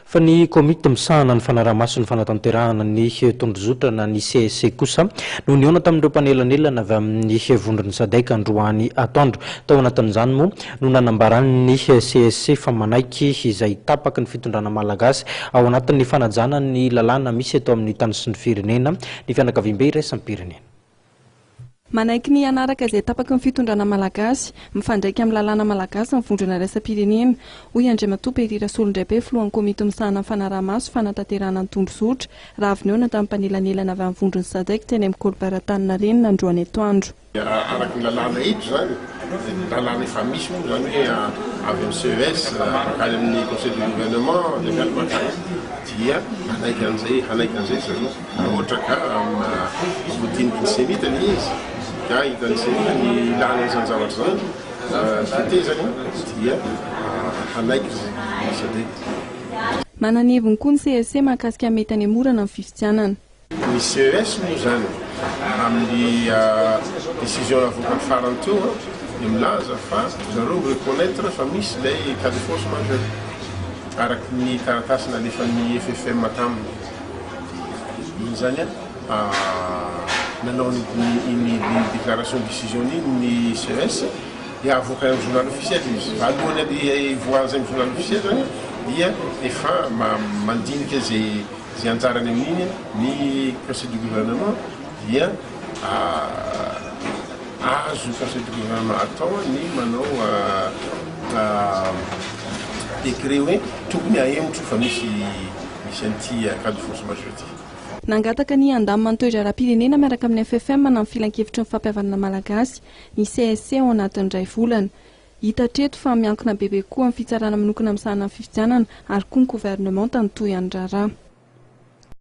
Fa ny komity misahana ny fanaraha-maso ny fanatanterahana ny tondrozotra na ny CSC kosa no nihaona tamin'ireo mpanelanelana avy amin'ny vondron'ny Sadec androany atoandro. Tao anatin'izany moa no nanambaran'ny CSC fa manaiky izay tapaky ny fitondrana malagasy ao anatin'ny fanajana ny lalàna misy eto amin'ny tany sy ny firenena ny fianakaviambe iraisam-pirenena. Manaiky ny hanaraka izay tapaky ny fitondrana malagasy, mifandraika amin'ny lalàna malagasy ny vondrona iraisam-pirenena, hoy Andriamatoa Péri Rasolondraibe, filohan'ny komity misahana ny fanaraha-maso fanatanterahana ny tondrozotra, raha avy nihaona tamin'ny mpanelanelana avy amin'ny vondron'ny Sadec teny amin'ny Colbert Antaninarenina androany atoandro. Araka ny lalàna eto izany, lalàna efa misy moa izany hoe avy amin'ny CES mankany amin'ny conseil du gouvernement dia avy any mankany dia hanaiky an'izay hanaiky an'izay zareo raha ohatra ka voadiniky ny CENI ilay izy ka hitan'ny CENI ny ilàna an'izany zavatra izany tetezana dia hanaiky ny Sadec. Manana heviny koa ny CSC mahakasika ny mety hanemorana ny fifidianana. Ny CES moa izany amin'ny décision navoakany farany teo dia milaza fa zareo mi-reconnaitre fa misy ilay cas de force majeure araka ny taratasy nalefan'ny FFM taminy. Iny izany nanao iny déclaration décision iny ny CES dia avoakany amin'ny journal officiel izy. Alohan'ny hivoahan'izay amin'ny journal officiel izany dia efa mandinika izay Izay anjarany amin'iny ny conseil du gouvernement dia azo conseil du gouvernement atao ny manao décret hoe tokony ahemotra io fa misy misy an'ity cas de force majeure ity. Nangataka ny handamina ny toe-draharaham-pirenena miaraka amin'ny FFM na ny Filankevitry ny Fampihavanana Malagasy ny CSC ao anatin'ny iray volana. Hita hatreto fa miankina bebe kokoa amin'ny fitsarana manokana misahana ny fifidianana ary koa ny governemanta ny tohin'ny raharaha.